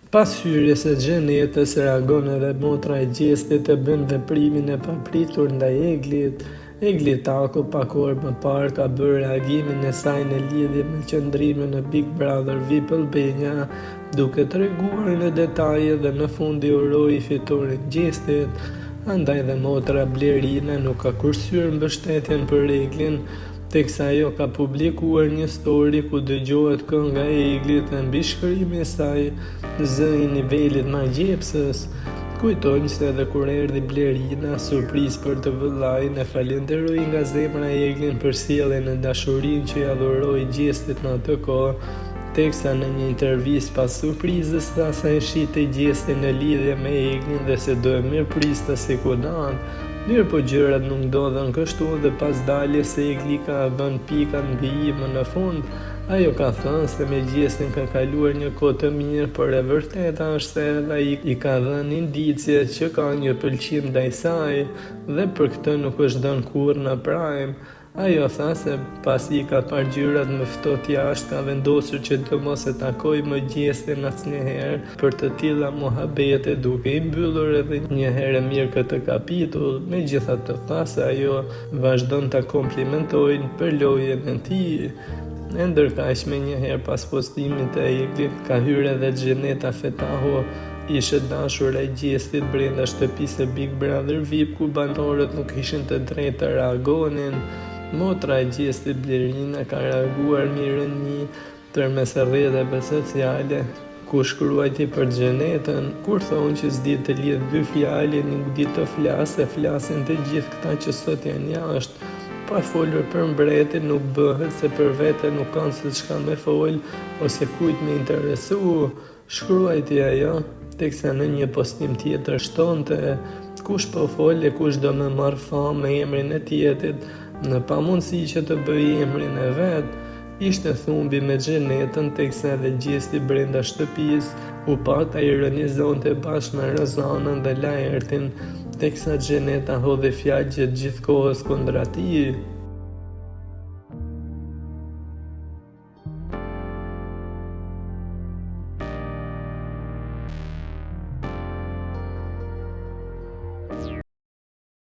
Pas hyrjes së Xhenetës reagon edhe motra e Gjestit e bën veprimin e papritur ndaj Eglit. Egli Tako pak orë më parë ka bërë reagimin e saj në lidhje me qëndrimin në Big Brother VIP Albania, duke treguar në detaje dhe në fund i uroi fitoren Gjestit. Andaj dhe motra Blerina nuk ka kursyer mbështetjen për Eglin, Teksa ajo ka publikuar një story ku dëgjohet kënga e Eglit dhe mbishkrimi i saj zë i nivelit magjepsës. Kujtojmë se edhe kur erdhi Blerina, surprizë për të vëllain, e falënderoi nga zemra Eglin për sjelljen e dashurinë që ia dhuroi Gjestit në atë kohë, teksa në një intervistë pas surprizës tha se e shihte Gjestin në lidhje me Eglin dhe se do e mirëpriste si kunatë. Mirëpo gjërat nuk ndodhën kështu dhe pas daljes Egli ka vënë pikat mbi i më në fund. Ajo ka thënë se me Gjestin ka kaluar një kohë të mirë, por e vërteta është se edhe ai i ka dhënë indicie që ka një pëlqim ndaj saj dhe për këtë nuk është dhënë kurrë në prime. Ajo tha se pasi i ka parë gjërat më ftohtë jashtë ka vendosur që të mos e takojë më Gjestin asnjëherë për të tilla muhabete duke i mbyllur edhe një herë e mirë këtë kapitull, megjithatë tha se ajo vazhdon ta komplimentojë për lojën e tij. E ndërkaq menjëherë pas postimit të Eglit ka hyrë edhe Xheneta Fetahu Ish e dashura e Gjestit brenda shtëpisë së Big Brother VIP ku banorët nuk kishin të drejtë të reagonin. Motra e Gjestit Blerina ka reaguar me ironi përmes rrjeteve sociale, ku shkruajti për Xhenetën, kur thonë që s'di të lidhë dy fjalë e nuk di të flasë se flasin të gjithë këta që sot janë jashtë. Pa folur për mbretin nuk bëhet se për vete nuk kanë se çka me fol ose kujt me interesu. Shkruajti ajo, teksa në një postim tjetër shtonte, Kush po fol e kush do me marrë famë me emrin e tjetrit, në pamundësi që të bëjë emrin e vet, ishte thumbi me Xhenetën teksa edhe Gjesti brenda shtëpisë u pa ta ironizonte bashkë me Rozanën dhe Laertin, teksa Xheneta hodhi fjalë gjatë gjithë kohës kundra tij.